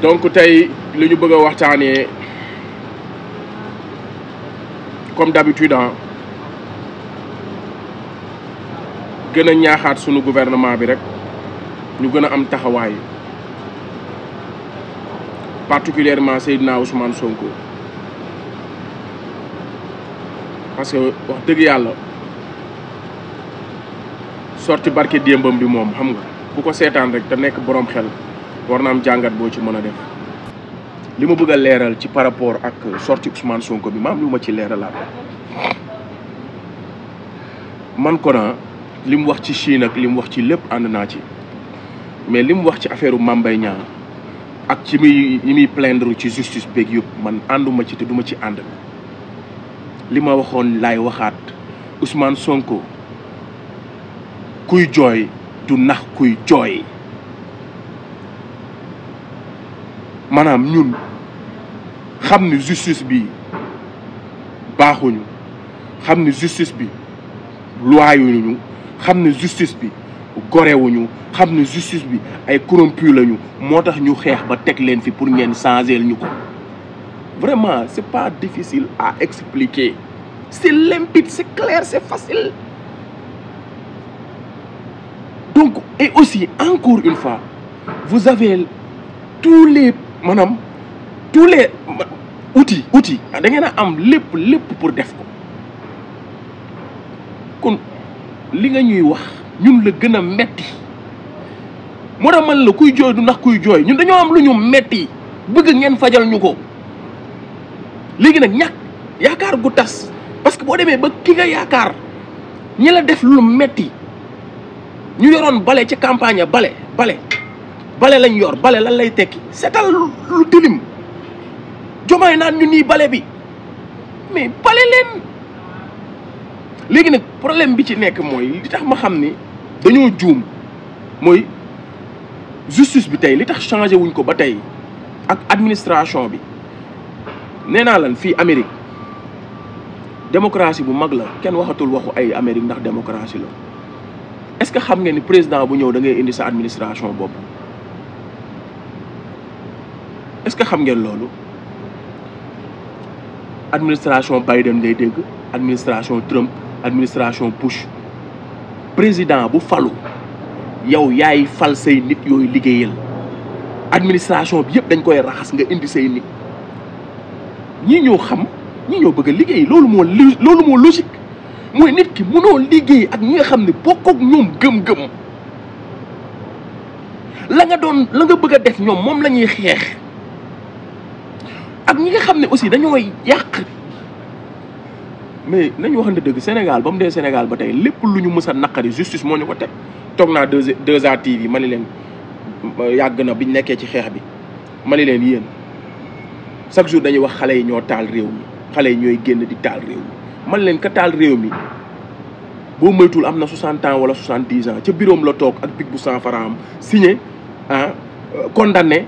donc tey li ñu bëgg a waxtaanee comme d'habitude gën a ñaaxaat sunu gouvernement bi rek ñu gën a am taxawaay particulièrement Seydina Ousmane Sonko parce que wax dëgg yàlla sorti barke démbam bi moom xam nga bu ko seetaan rek te nekk boroom xel war na am jàngat boo ci mën a def li ma bëgg a leeral ci par rapport ak sorti Ousmane Sonko bi ma am lu ma ci leeralaat man ko na li mu wax ci Chine ak li mu wax ci lépp ànd naa ci mais li mu wax ci affaire Mame Mbaye Niang ak ci muy plaindre ci justice beeg yëpp man ànduma ci te duma ci ànd li ma waxoon laay waxaat Ousmane Sonko kuy jooy du nax kuy jooy maanaam ñun xam ni justice bi baaxuñu xam ni justice bi loyauñu xam ni justice bi gorewuñu xam ni justice bi ay corrompu lañu moo tax ñu xeex ba teg leen fi pour ngeen changer ñu ko vraiment c'est pas difficile à expliquer c'est limpide c'est clair c'est facile donc et aussi encore une fois vous avez tous les outils da ngeen a am lépp pour def ko kon li nga ñuy wax ñun la gën a metti moo tax man la kuy jooy du ndax kuy jooy ñun dañoo am lu ñu metti bëgg ngeen fajal ñu ko léegi nag ñàkk yaakaar gu tas parce que boo demee ba ki nga yaakaar ñi la def lu metti ñu yoroon bale ci campagne bale lañ yor bale lan lay tekki setal lu tilim jomaay naan ñu nii bale bi mais bale leen léegi nag problème bi ci nekk mooy li tax ma xam ni dañoo juum mooy justice bi tey li tax changé wuñ ko ba tey ak administration bi nee naa lan fii Amérique démocratie bu mag la kenn waxatul waxu ay Amérique ndax démocratie la est-ce que xam ngeen ni président bu ñëw da ngay indi sa administration bopp est-ce que xam ngeen loolu administration Biden ngay dégg administration Trump administration Bush président bu falu yow yaay fal say nit yooyu liggéeyal administration bi yëpp dañ koy raxas nga indi say nit ñii ñoo xam ñii ñoo bëgg a liggéey loolu moo logique mooy nit ki mënoo liggéey ak ñi nga xam ne bokk ak ñoom gëm-gëm la nga bëgg a def ñoom moom la ñuy xeex ak ñi nga xam ne aussi dañoo yàq mais nañu waxante dëgg Sénégal ba mu dee Sénégal ba tey lépp lu ñu mës a naqari justice moo ñu ko teg toog naa 2A TV ma ni leen yàgg na biñ nekkee ci xeex bi ma ni leen yéen chaque jour dañuy wax xale yi ñoo taal réew mi xale yi ñooy génn di taal réew mi man leen ka taal réew mi boo moytul am na 60 ans wala 70 ans ca biroom la toog ak big bu 100 francs am signé condamné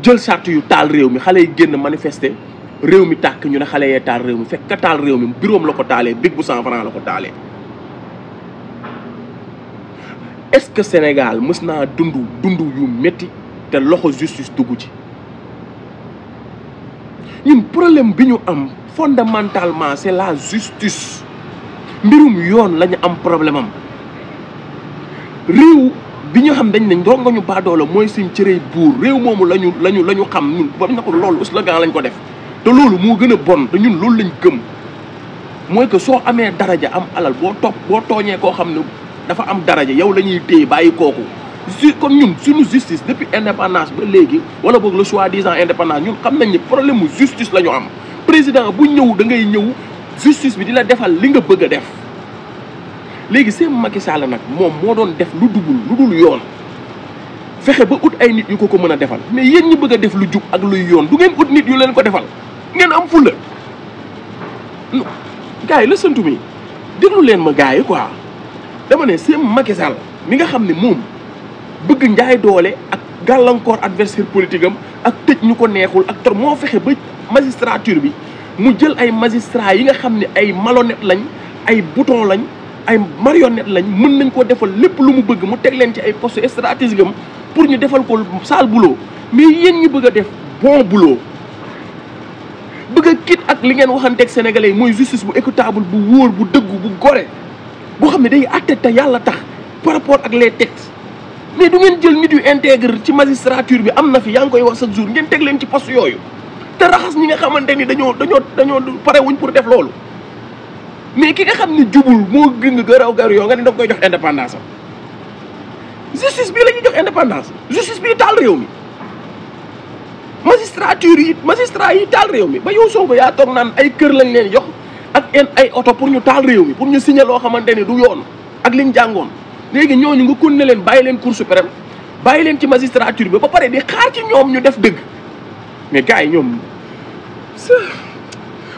jël charte yu taal réew mi xale yi génn manifester réew mi tàkk ñu ne xale yee taal réew mi fekk ka taal réew mi biroom la ko taalee big bu 100 francs la ko taalee est-ce que Sénégal mës naa dund yu métti te loxo justice dugg ci ñun problème bi ñu am fondamentalement c'est la justice mbirum yoon la ñu am problème am réew bi ñu xam dañ ne ndongo ñu baadoola mooy suñ cërey buur réew moomu lañu xam ñun ba ñu ko loolu slogan lañ ko def te loolu moo gën a bon te ñun loolu lañ gëm mooy que soo amee daraja am alal boo tooñee koo xam ne dafa am daraja yow la ñuy téye bàyyi kooku kon ñun suñu justice depuis indépendance ba léegi wala boog le soi-disant indépendance ñun xam nañ ni problème mu justice la ñu am président bu ñëw da ngay ñëw justice bi di la defal li nga bëgg a def léegi seen Macky Sall nag moom moo doon def lu dul yoon fexe ba ut ay nit yu ko mën a defal mais yéen ñi bëgg a def lu jub ak luy yoon du ngeen ut nit yu leen ko defal ngeen am fulla gars yi la santu mi déglu leen ma gars yi quoi dama ne seen Macky Sall mi nga xam ne moom bëgg njaay doole ak gàllankoor adversaire politique am ak tëj ñu ko neexul ak tor moo fexe ba magistrature bi mu jël ay magistrats yi nga xam ne ay malhonnête lañ ay bouton lañ ay marionnette lañ mën nañ ko defal lépp lu mu bëgg mu teg leen ci ay postes stratégiques am pour ñu defal ko sale boulot mais yéen ñu bëgg a def bon boulot bëgg a kit ak li ngeen waxanteeg sénégalais yi mooy justice bu équitable bu wóor bu dëggu bu gore boo xam ne day àtte te yàlla tax par rapport ak les textes mais du ngeen jël nit yu intègre ci magistrature bi am na fi yaa ngi koy wax chaque jour ngeen teg leen ci poste yooyu te raxas ñi nga xamante ni dañoo pare wuñ pour def loolu mais ki nga xam ne jubul moo gën garaw yoo nga ne da nga koy jox indépendance am justice bii la ñuy jox indépendance justice bii taal réew mi magistrat yi taal réew mi ba yow Sonko yaa toog naan ay kër lañ leen jox ak ay oto pour ñu taal réew mi pour ñu signer loo xamante ni du yoon ak liñ jàngoon léegi ñooñu nga continuer leen bàyyi leen Cour suprême bàyyi leen ci magistrature bi ba pare di xaar ci ñoom ñu def dëgg mais gars yi ñoom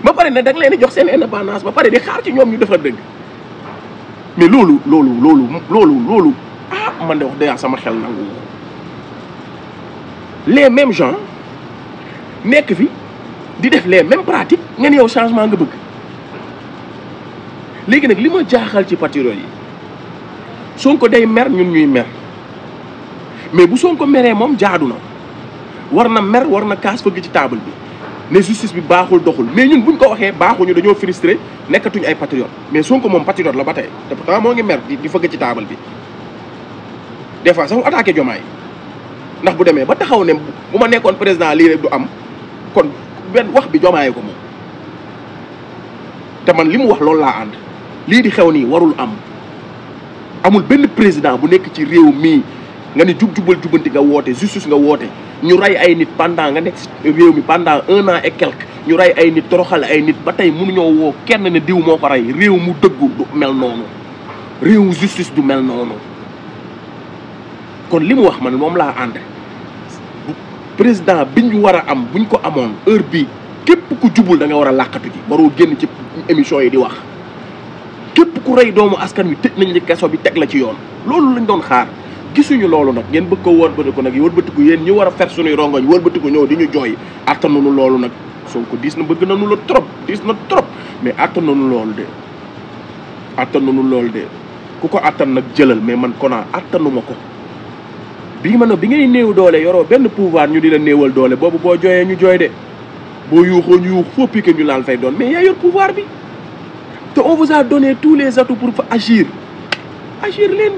ba pare ne da nga leen di jox seen indépendance ba pare di xaar ci ñoom ñu defar dëgg mais loolu ah man de wax dëgg sama xel nangu les mêmes gens nekk fi di def les mêmes pratiques nga ne yow changement nga bëgg léegi nag li ma jaaxal ci patriote yi Sonko day mer ñun ñuy mer mais bu Sonko meree moom jaadu na war na mer war na kaas fëgg ci table bi ne justice bi baaxul doxul mais ñun buñ ko waxee baaxuñu dañoo frustré nekkatuñu ay patriote mais Sonko moom patriote la ba tey te pourtant moo ngi mer di fëgg ci table bi des fois sax mu attaqué Diomaye ndax bu demee ba taxaw ne bu ma nekkoon président lii rek du am kon benn wax bi Diomaye ko moom te man li mu wax loolu laa ànd lii di xew nii warul am amul benn président bu nekk ci réew mii nga ne jubal jubanti nga woote justice nga woote ñu rey ay nit pendant nga nekk ci réew mi pendant 1 an et quelque ñu rey ay nit toroxal ay nit ba tey mënuñoo woo kenn ne diw moo ko rey réew mu dëggu du mel noonu réew justice du mel noonu kon li mu wax man moom laa ànd président biñ war a am buñ ko amoon heure bii képp ku jubul da nga war a làqatu ji waroo génn ci émission yi di wax képp ku rey doomu askan wi tëj nañ li kaso bi teg la ci yoon loolu lañ doon xaar gisuñu loolu nag ngeen bëgg ko wëlbatiku nag wëlbatiku yéen ñi war a fer suñuy rongoñ wëlbatiku ñëw di ñu jooy attanunu loolu nag Sonko diis na bëgg nañu la trop diis na trop mais attanunu loolu de ku ko attan nag jëlal mais man Kona attanuma ko bi ngay néew doole yoroo benn pouvoir ñu di la néewal doole boobu boo jooyee ñu jooy de boo yuuxoo ñu yuux foo piqué ñu laal fay doon mais yaa yor pouvoir bi te on vous a donné tous les atouts pour agir leen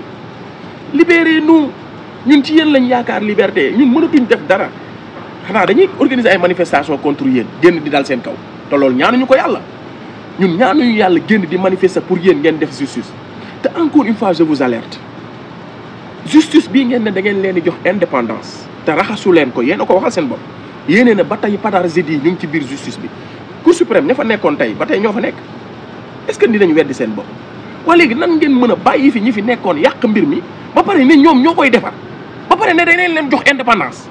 libérez-nous ñun ci yéen lañ yaakaar liberté ñun mënatuñ def dara xanaa dañuy organiser ay manifestations contre yéen génn di dal seen kaw te loolu ñaanuñu ko yàlla ñun ñaanuñu yàlla génn di manifester pour yéen ngeen def justice te encore une fois je vous alerte justice bii ngeen ne da ngeen leen di jox indépendance te raxasu leen ko yéen a ko waxal seen bopp yéenee ne ba tey patargit yi ñu ngi ci biir justice bi Cour suprême ña fa nekkoon tey ba tey ñoo fa nekk est-ce que dinañ weddi seen bopp waa léegi nan ngeen mën a bàyyi fi ñi fi nekkoon yàq mbir mi ba pare ne ñoom ñoo koy defar ba pare ne dañ leen jox indépendance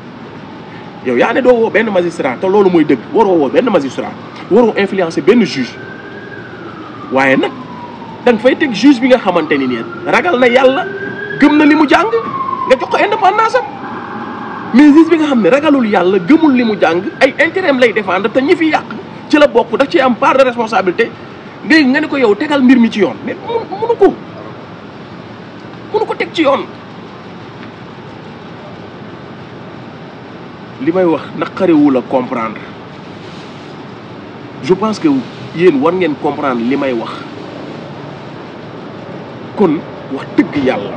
yow yaa ne doo woo benn magistrat te loolu mooy dëgg waroo woo benn magistrat waroo influencer benn juge waaye nag da nga fay teg juge bi nga xamante ni nii ragal na yàlla gëm na li mu jàng nga jox ko indépendance am mais juge bi nga xam ne ragalul yàlla gëmul li mu jàng ay intérêt am lay défendre te ñi fi yàq ci la bokk daf ci am part de responsabilité nga ne ko yow tegal mbir mi ci yoon mais mënu ko teg ci yoon. li may wax naqariwu la comprendre je pense que yéen war ngeen comprendre li may wax kon wax dëgg yàlla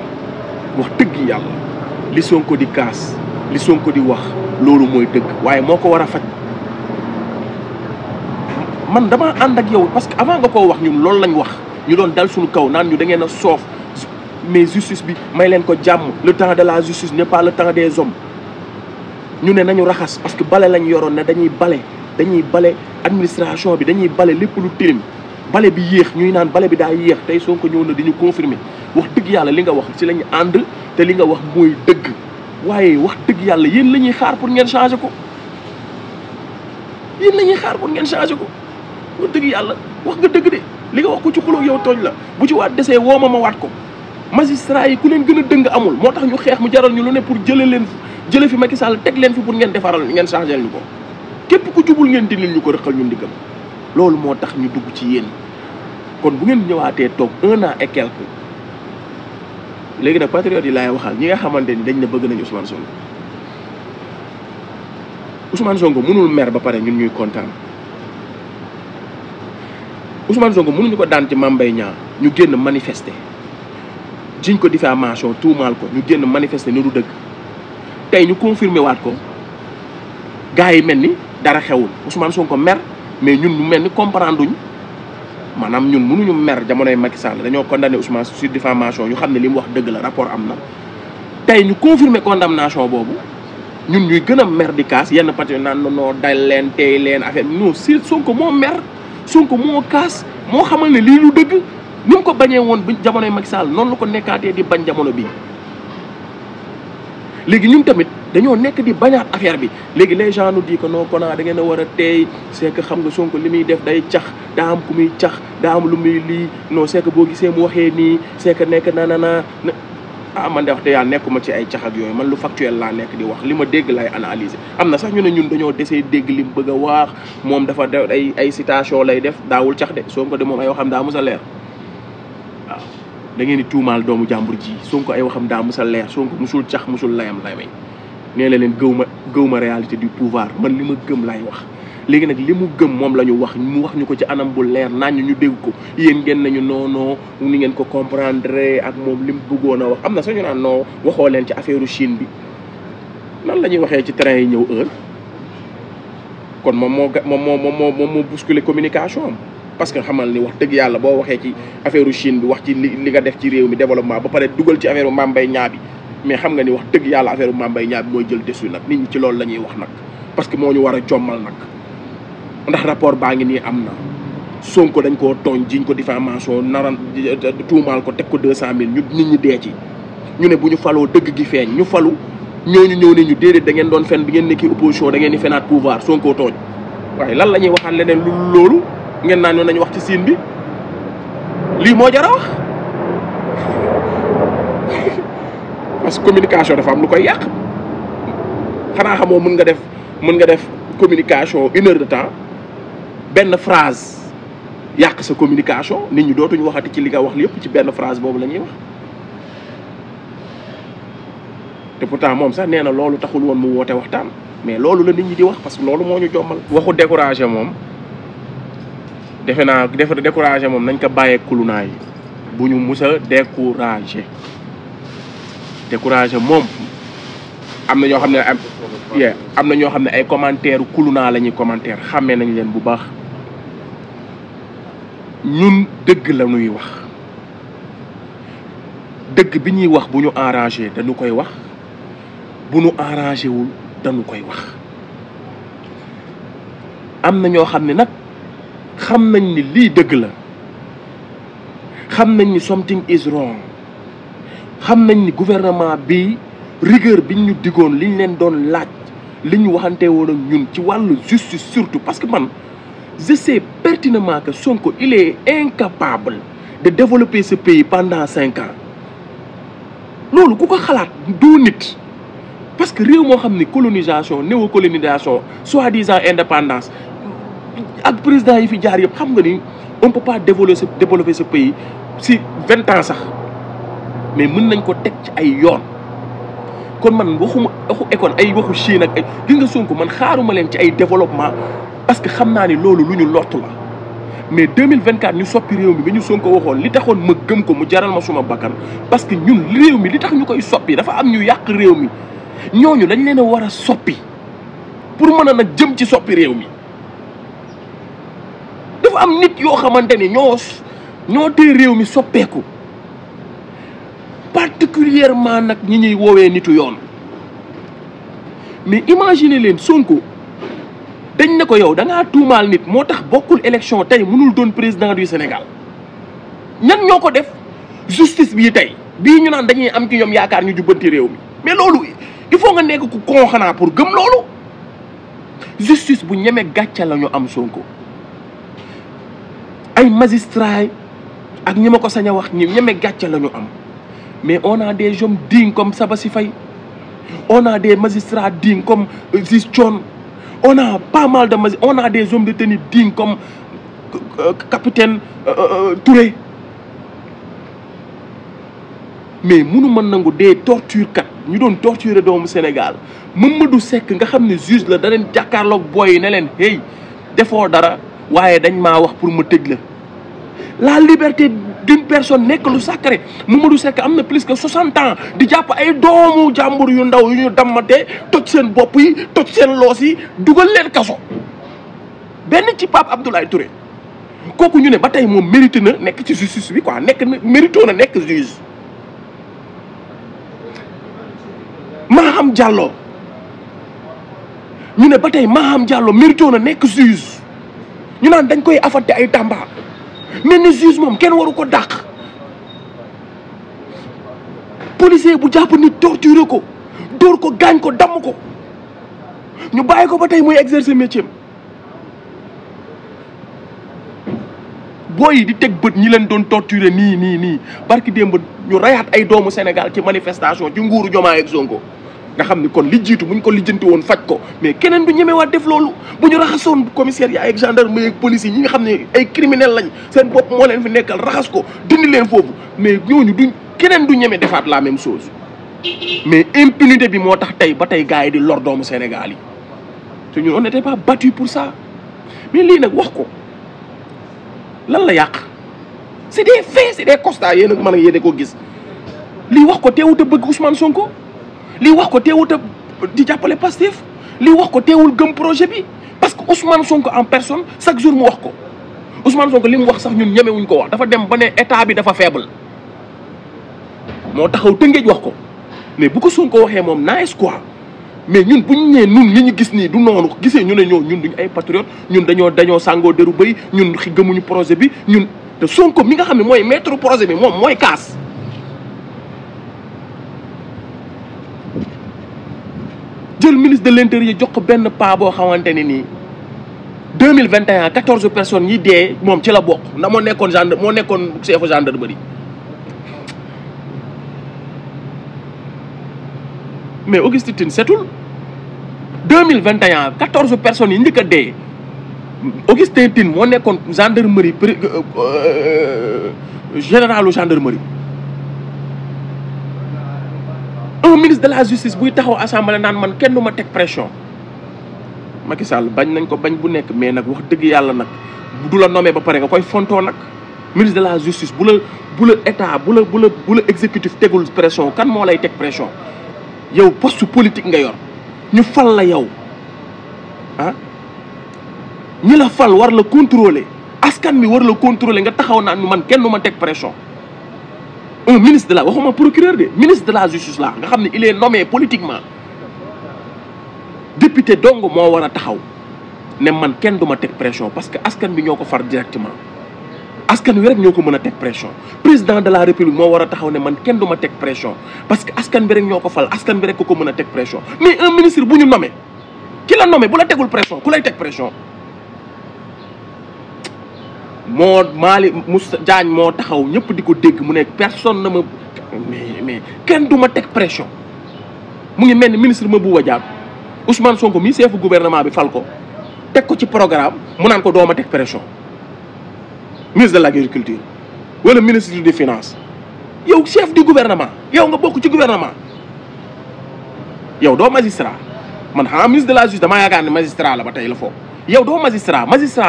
li Sonko di kaas li Sonko di wax loolu mooy dëgg waaye moo ko war a faj man dama ànd ak yow parce que avant nga koo wax ñun loolu lañ wax ñu doon dal suñu kaw naan ñu da ngeen a soof mais justice bi may leen ko jàmm le temps de la justice n'est pas le temps des hommes ñu ne nañu raxas parce que bale lañ yoroon ne dañuy bale administration bi dañuy bale lépp lu tilim bale bi yéex ñuy naan bale bi daa yéex tey Sonko ñëw na di ñu confirmer wax dëgg yàlla li nga wax ci la ñu ànd te li nga wax mooy dëgg waaye wax dëgg yàlla yéen la ñuy xaar pour ngeen changer ko wax dëgg yàlla wax nga dëgg de li nga wax ko ci xuloo yow tooñ la bu ci waat desee woo ma waat ko magistrat yi ku leen gën a dëng amul moo tax ñu xeex mu jaral ñu lu ne pour jële fi Macky Sall teg leen fi pour ngeen defaral ngeen changer ñu ko képp ku jubul ngeen dindil ñu ko rëqal ñu ndiggam loolu moo tax ñu dugg ci yéen kon bu ngeen ñëwaatee toog 1 an et quelque léegi nag patriote yi laay waxal ñi nga xamante ni dañ ne bëgg nañu Ousmane Sonko mënul mer ba pare ñun ñuy kontaan Ousmane Sonko mënuñu ko daan ci Mame Mbaye Niang ñu génn manifester jiñ ko diffamation tuumaal ko ñu génn manifester ni du dëgg tey ñu confirmer waat ko gars yi mel ni dara xewul Ousmane Sonko mer mais ñun ñu mel ni comprendre duñ maanaam ñun mënuñu mer jamonoy Macky Sall dañoo condamné Ousmane sur diffamation ñu xam ne li mu wax dëgg la rapport am na tey ñu confirmer condamnation boobu ñun ñuy gën a mer di kaas yenn parti naan non dal leen tey leen affaire non si Sonko moo mer Sonko moo kaas moo xamal ne lii lu dëgg ni mu ko bañee woon ba jamonoy Macky Sall noonu la ko nekkaatee di bañ jamono bii léegi ñun tamit dañoo nekk di bañaat affaire bi léegi les gens nous disent que non kon da ngeen a war a teey c'est que xam nga Sonko li muy def day cax daa am ku muy cax daa am lu muy lii non c'est que boo gisee mu waxee nii c'est que nekk na ah man de wax te yàlla nekkuma ci ay cax ak yooyu man lu factuel laa nekk di wax li ma dégg lay analyser am na sax ñu ne ñun dañoo desee dégg li mu bëgg a wax moom dafa def ay citation lay def daawul cax de Sonko de moom ay waxam daa musa leer waaw da ngeen di tuumaal doomu jàmbur ji Sonko ay waxam daa musa leer Sonko musul cax musul layam lay may nee la leen gëw ma réalité du pouvoir man li ma gëm lay wax léegi nag li mu gëm moom la ñu wax mu wax ñu ko ci anam bu leer nañ ñu dégg ko yéen ngeen nañu non ni ngeen ko comprendre ak moom li mu bëggoon a wax am na sax ñu naan non waxoo leen ci affaire Chine bi nan la ñuy waxee ci train yi ñëw heure kon moom moo bousculer communication am parce que xamal ni wax dëgg yàlla boo waxee ci affaire Chine bi wax ci li nga def ci réew mi développement ba pare dugal ci affaire Mame Mbaye Niang bi mais xam nga ni wax dëgg yàlla affaire Mame Mbaye Niang bi mooy jël dessus nag nit ñi ci loolu la ñuy wax nag parce que moo ñu war a jommal nag ndax rapport baa ngi nii am na Sonko dañ koo tooñ jiñ ko diffamation naran tuumaal ko teg ko 200 000 ñu nit ñi dee ci ñu ne bu ñu faloo dëgg gi feeñ ñu falu ñooñu ñëw ne ñu déedéet da ngeen doon fen bi ngeen nekki opposition da ngeen di fenaat pouvoir Sonko tooñ waaye lan la ñuy waxaat leneen lu loolu ngeen naan nañu wax ci siin bi lii moo jar a wax parce que communication dafa am lu koy yàq xanaa xamoo mën nga def communication 1 heure de temps benn phrase yàq sa communication nit ñi dootuñu waxati ci li nga wax lépp ci benn phrase boobu la ñuy wax te pourtant moom sax nee na loolu taxul woon mu woote waxtaan mais loolu la nit ñi di wax parce que loolu moo ñu jommal. waxu découragé moom defe naa découragé moom nañ ko bàyyee kulunaa yi bu ñu mus a découragé moom am na ñoo xam ne am na ñoo xam ne ay commentaire kulunaa la ñuy commentaire xàmmee nañ leen bu baax ñun dëgg la ñuy wax dëgg bi ñuy wax bu ñu arrangé dañu koy wax bu ñu arrangé wul dañu koy wax am na ñoo xam ne nag xam nañ ni lii dëgg la xam nañ ni something is wrong xam nañ ni gouvernement bi rigueur biñ ñu digoon liñ leen doon laaj li ñu waxante woon ak ñun ci wàllu justice surtout parce que man je sais pertinemment que Sonko il est incapable de développer ce pays pendant 5 ans loolu ku ko xalaat doo nit parce que réew moo xam ni colonisation néocolonisation soi-disant indépendance ak président yi fi jaar yëpp xam nga ni on peut pas développer ce pays si 20 ans sax mais mën nañ ko teg ci ay yoon kon man waxu école ay waxu Chine ak ay gis nga Sonko man xaaruma leen ci ay développement parce que xam naa ni loolu lu ñu lott la mais 2024 ñu soppi réew mi bi ñu Sonko waxoon li taxoon ma gëm ko mu jaral ma suma bakkan parce que ñun réew mi li tax ñu koy soppi dafa am ñu yàq réew mi ñooñu dañ leen a war a soppi pour mën a nag jëm ci soppi réew mi dafa am nit yoo xamante ni ñoo tee réew mi soppeeku particulièrement nag ñi ñuy woowee nitu yoon mais imaginez leen Sonko dañ ne ko yow da ngaa tuumaal nit moo tax bokkul élection tey mënul doon président du Sénégal ñan ñoo ko def justice bii tey bii ñu naan dañuy am ci ñoom yaakaar ñu jubbanti réew mi mais loolu il faut nga nekk ku kon xanaa pour gëm loolu justice bu ñeme gàcce la ñu am Sonko ay magistrat ak ñi ma ko sañ a wax ñi ñeme gàcce la ñu am mais on a des hommes dignes comme Sabassi Faye on a des magistrats dignes comme Ziz Thione on a pas mal de magistrats on a des hommes de tenue dignes comme capitaine Touré mais munu ma nangu des torture kat ñu doon torturer doomu Sénégal Mamadou Seck nga xam ne juge la da leen jàkkaarloog booy yi ne leen hey defoo dara waaye dañ maa wax pour ma tëj la liberté d'une personne nekk lu sacré Mamadou Seck am na plus que 60 ans di jàpp ay doomu jàmbur yu ndaw yu ñu dammatee toj seen bopp yi toj seen loos yi dugal leen kaso benn ci Pape Abdoulaye Touré kooku ñu ne ba tey moom mérité na nekk ci justice bi quoi nekk na mérito na nekk juge Maham Diallo ñu ne ba tey Maham Diallo mérito na nekk juge ñu naan dañ koy affecté ay Tamba mel ni juge moom kenn waru ko dàq policier bu jàpp nit torturé ko dóor ko gaañ ko damm ko ñu bàyyi ko ba tey muy exercer métier booy yi di teg bët ñi leen doon torturé nii barki démb ñu rayaat ay doomu Sénégal ci manifestation ci nguuru Diomaye ak Sonko nga xam ni kon li jiitu buñ ko lijjanti woon faj ko mais keneen du ñemewaat def loolu bu ñu raxasoon commissariat ak gendarmerie ak police yi ñi nga xam ne ay criminel lañ seen bopp moo leen fi nekkal raxas ko dindi leen foofu mais ñooñu duñ keneen du ñeme defaat la même chose mais impunité bi moo tax tey ba tey gars yi di lor doomu Sénégal yi te ñun on n'était pas battu pour ça mais lii nag wax ko lan la yàq c'est des faits c'est des constats yéen ak mën a yéene ko gis lii wax ko teewut a bëgg Ousmane Sonko lii wax ko teewut a di jàppale Pastef lii wax ko teewul gëm projet bi parce que Ousmane Sonko en personne chaque jour mu wax ko Ousmane Sonko li mu wax sax ñun ñemewuñ ko wax dafa dem ba ne état bi dafa faible moo taxaw Tëngéej wax ko mais bu ko Sonko waxee moom nice quoi mais ñun bu ñu nee ñun li ñu gis nii du noonu gisee ñu ne ñun duñ ay patriote ñun dañoo sàngoo deru bëy ñun gëmuñu projet bi ñun te Sonko mi nga xam ne mooy maître projet bi moom mooy kaas. jël ministre de l'intérieur jox ko benn paa boo xamante ne nii 2021 14 personnes yi dee moom ci la bokk ndax moo nekkoon chef gendarmerie. mais Augustin Tine setul 2021 14 personnes yi njëkk a dee Augustin Tine moo nekkoon gendarmerie généralu gendarmerie. un ministre de la justice buy taxaw assemblée naan man kenn du ma teg pression Macky Sall bañ nañ ko bañ bu nekk mais nag wax dëgg yàlla nag du la nommé ba pare nga koy fontoo nag ministre de la justice bu la état bu la exécutif tegul pression kan moo lay teg pression. yow poste politique nga yor ñu fal la yow ah ñi la fal war la contrôler askan mi war la contrôler nga taxaw naan man kenn du ma teg pression un ministre de la waxuma procureur de ministre de la justice la nga xam ne il est nommé politiquement député dong moo war a taxaw ne man kenn du ma teg pression parce que askan bi ñoo ko far directement askan wi rek ñoo ko mën a teg pression président de la république moo war a taxaw ne man kenn du ma teg pression parce que askan bi rek ñoo ko fal askan bi rek ko mën a teg pression mais un ministre bu ñu nommé ki la nommé bu la tegul pression ku lay teg pression. moo Mali Moussa Diagne moo taxaw ñëpp di ko dégg mu ne personne na ma mais kenn du ma teg pression mu ngi mel ni ministre Mabouba Diagne Ousmane Sonko mi chef gouvernement bi fal ko teg ko ci programme mu naan ko doo ma teg pression. ministre de l'agriculture wala ministre des finances yow chef du gouvernement yow nga bokk ci gouvernement yow doo magistrat man xanaa ministre de la justice damaa yaakaar ne magistrat la ba tey la foofu yow doo magistrat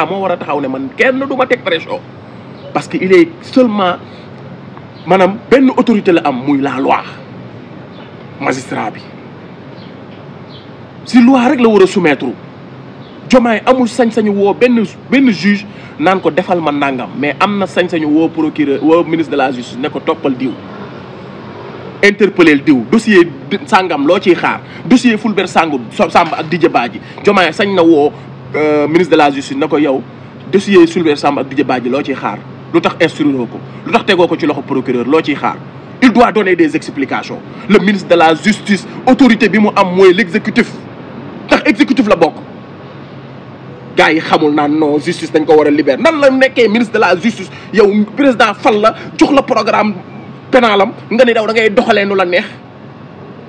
moo war a taxaw ne man kenn du ma teg pression parce que il est seulement maanaam benn autorité la am muy la loi magistrat bi si loi rek la war a soumettre Diomaye amul sañ-sañu woo benn juge naan ko defal ma nangam mais am na sañ-sañu woo procureur woo ministre de la justice ne ko toppal diw interpeller diw dossier sangam loo ciy xaar dossier Fulbert Sambou ak Didier Badji Diomaye sañ na woo ministre de la justice ne ko yow dossier Fulbert Sambou ak Didier Badji loo ciy xaar lu tax instruire ko lu tax tegoo ko ci loxo procureur loo ciy xaar il doit donner des explications le ministre de la justice autorité bi mu am mooy l'exécutif ndax exécutif la bokk. gars yi xamul naan non justice dañ ko war a libérer nan la nekkee ministre de la justice yow président fal la jox la programme pénalam nga ni daw da ngay doxalee nu la neex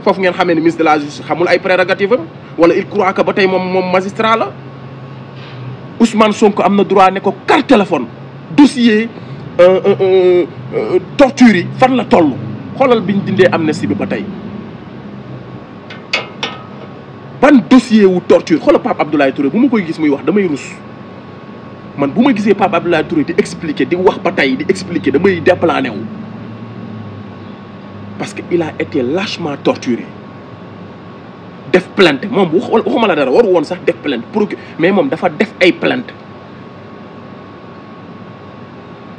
foofu ngeen xamee ni ministre de la justice xamul ay prérogatives am wala il croit que ba tey moom magistrat la. Ousmane Sonko am na droit ne ko carte téléphone dossier torture yi fan la toll xoolal biñ dindee amnistie bi ba tey ban dossier wu torture xoolal Pape Abdoulaye Touré bu ma koy gis muy wax damay rus man bu ma gisee Pape Abdoulaye Touré di expliquer di wax ba tey di expliquer damay déplané wu parce que il a été lâchement torturé def plainte moom waxuma la dara waru woon sax def plainte mais moom dafa def ay plainte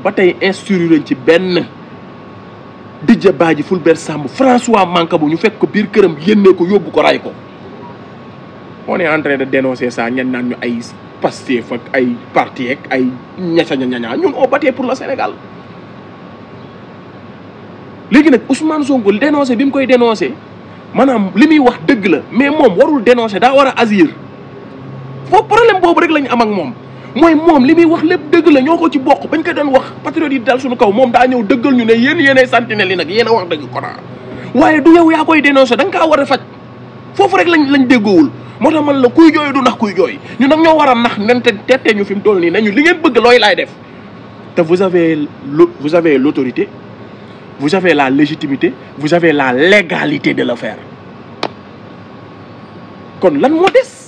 ba tey instruire ci benn Didier Badji Fulbert Sambou François Mancabou ñu fekk ko biir këram yénnee ko yóbbu ko ray ko on est en train de dénoncer ça ñen naan ñu ay Pastef ak ay parti ak ay ñaca ñaña ñun on battait pour le Sénégal léegi nag Ousmane Sonko dénoncé bi mu koy dénoncé maanaam li muy wax dëgg la mais moom warul dénoncé daa war a agir foofu problème boobu rek lañu am ak moom mooy moom li muy wax lépp dëgg la ñoo ko ci bokk bañ ko doon wax patriote yi dal suñu kaw moom daa ñëw dëggal ñu ne yéenay sentinelle yi nag yéen a wax dëgg kona waaye du yow yaa koy dénoncé da nga kaa war a faj foofu rek lañ déggoowul moo tax man la kuy jooy du nax kuy jooy ñu nag ñoo war a nax nente tettee ñu fi mu toll nii nañu li ngeen bëgg looy laay def te vous avez l'autorité vous avez la légitimité vous avez la légalité de le faire kon lan moo des